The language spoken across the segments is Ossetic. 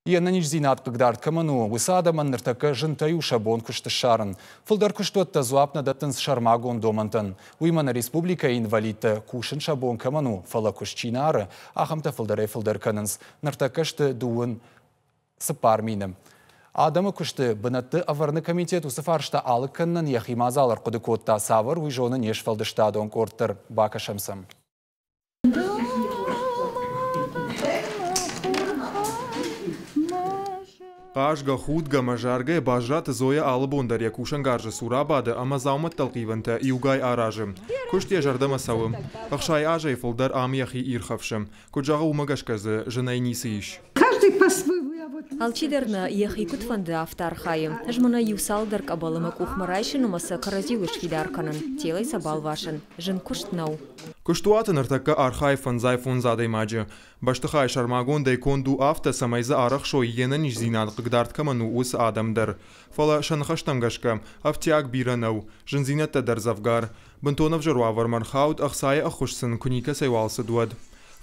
Йе нӕниздзинад хъыгдард кӕмӕн у, уыцы адӕмӕн ныртӕккӕ зынтӕй у сӕ бон куыст ссарын. Фылдӕр куыстуӕттӕ дзуапп нӕ дӕттынц сӕрмагонд домӕнтӕн. Уыимӕ нӕ республикӕйы инвалидтӕ, кусын сӕ бон кӕмӕн у, фӕлӕ куыст чи нӕ ары, ахӕмтӕ фылдӕрӕй-фылдӕр кӕнынц. Ныртӕккӕ сты 34 000. Адӕмы куысты бынӕтты ӕвӕрыны комитет уыцы фарста алыг кӕнынӕн йӕхи мадзал ӕрхъуыды кодта. Цавӕр, уый зоны не сфӕлдыстадон къорд дӕр. Бакӕсӕм сӕм. Хъазгӕ, худгӕ ӕмӕ заргӕ Базраты Зоя алы бон дӕр йӕ кусӕнгарзы цур абады ӕмӕ дзаумӕттӕлхъивӕнтӕ иугай аразы. Куыст йӕ зӕрдӕмӕ цӕуы. 60 азӕй фылдӕр ам йӕхи ирхӕфсы. Куыд зӕгъы, уымӕ гӕсгӕ дзы зынӕй ницы ис. Алчидӕр нӕ йӕхи куыд фӕнды, афтӕ архайы. Ӕз мӕнӕ иу цалдӕр къӕбӕлы мӕ къухмӕ райсын ӕмӕ сӕ кӕрӕдзиуыл сфидар кӕнын, телӕй сӕ балвасын. Зын куыст нӕу. Куыстуаты ныртӕккӕ архайы 55 адӕймаджы. Бӕстыхай сӕрмагондӕй конд у афтӕ, цӕмӕй дзы арӕхсой, йе нӕниздзинад хъыгдард кӕмӕн у, уыцы адӕм дӕр. Фӕлӕ сӕ ныхӕстӕм гӕсгӕ, ӕфтиаг бирӕ нӕу, зындзинӕдтӕ дӕр дзӕвгар. Бынтон ӕвзӕр уавӕрмӕ ӕрхауд, ӕхцайы ӕххуыс сын куы никӕцӕйуал цыд, уӕд.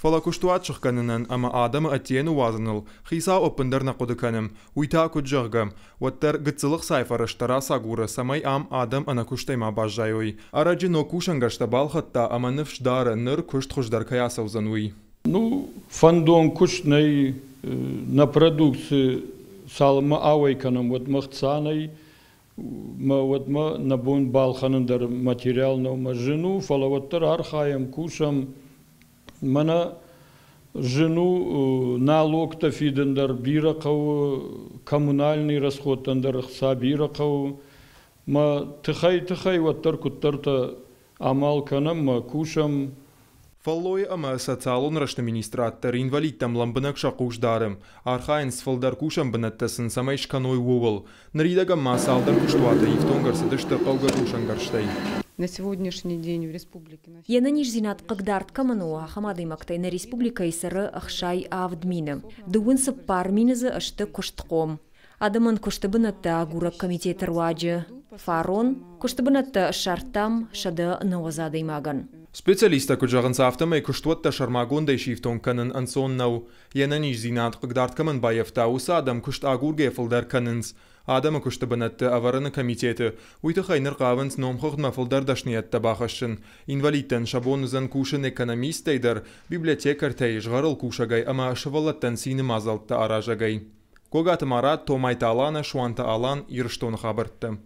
Фӕлӕ куыстуат сыхгӕнынӕн ӕмӕ адӕмы ӕддейӕ ныууадзыныл хицау ӕппындӕр нӕ хъуыды кӕны. Уый та, куыд зӕгъгӕ, уӕддӕр гыццыл ӕхцайы фӕрӕзтӕ рацагуры, цӕмӕй ам адӕм ӕнӕкуыстӕй ма баззайой. Ӕрӕджы ног кусӕнгӕрзтӕ балхӕдта ӕмӕ ныфс дары, ныр куыст хуыздӕр кӕй ацӕудзӕн, уый. Ну, фӕндон куыст нӕй, нӕ продукци цалынмӕ ауӕй кӕнӕм, уӕдмӕ хца нӕй, мӕ уӕдмӕ нӕ бон балхӕнын дӕр материал нӕу, мӕ зын у, фӕлӕ уӕддӕр архайӕм, кусӕм. Мӕнӕ зын у налогтӕ фидын дӕр бирӕ хъӕуы, коммунальный расходтӕн дӕр ӕхца бирӕ хъӕуы. Мӕ тыхӕй-тыхӕй уӕддӕр куыддӕртӕ амал кӕнӕм мӕ кусӕм. Фӕллойы ӕмӕ социалон рӕзты министрад дӕр инвалидтӕм лӕмбынӕг сӕ хъус дары. Архайынц, фылдӕр кусӕн бынӕттӕ сын цӕмӕй скӕной, ууыл. Ныридӕгӕн ма цалдӕр куыстуаты ифтонг ӕрцыдысты хъӕугӕ кусӕнгӕрзтӕй. На сегодняшний день в республике Йе нӕниздзинад хъыгдард кӕмӕн у, ахӕм адӕймӕгтӕй нӕ республикӕйы цӕры 67 000. 34 000 дзы сты куыстхъом. Адӕмӕн куысты бынӕттӕ агурӕг комитеты руаджы фарон куысты бынӕттӕ ссардтам 190 адӕймагӕн. Специалисттӕ куыд зӕгъынц, афтӕмӕй куыстуӕттӕ сӕрмагондӕй сифтонг кӕнын ӕнцон нӕу. Йе нӕниздзинад хъыгдард кӕмӕн баййӕфта, уыцы адӕм куыст агургӕ фылдӕр кӕнынц. Адӕмы куысты бынӕтты ӕвӕрыны комитеты уый тыххӕй ныр хъавынц номхыгъдмӕ фылдӕр дӕсныйӕдтӕ бахӕссын. Инвалидтӕн сӕ бон уыдзӕн кусын экономисттӕй дӕр, библиотекартӕй, згъӕрыл кусӕгӕй ӕмӕ сывӕллӕттӕн цины мадзӕлттӕ аразӕгӕй. Гогаты Марат, Томайты Алана, Суанты Алан, Ирыстоны хабӕрттӕ.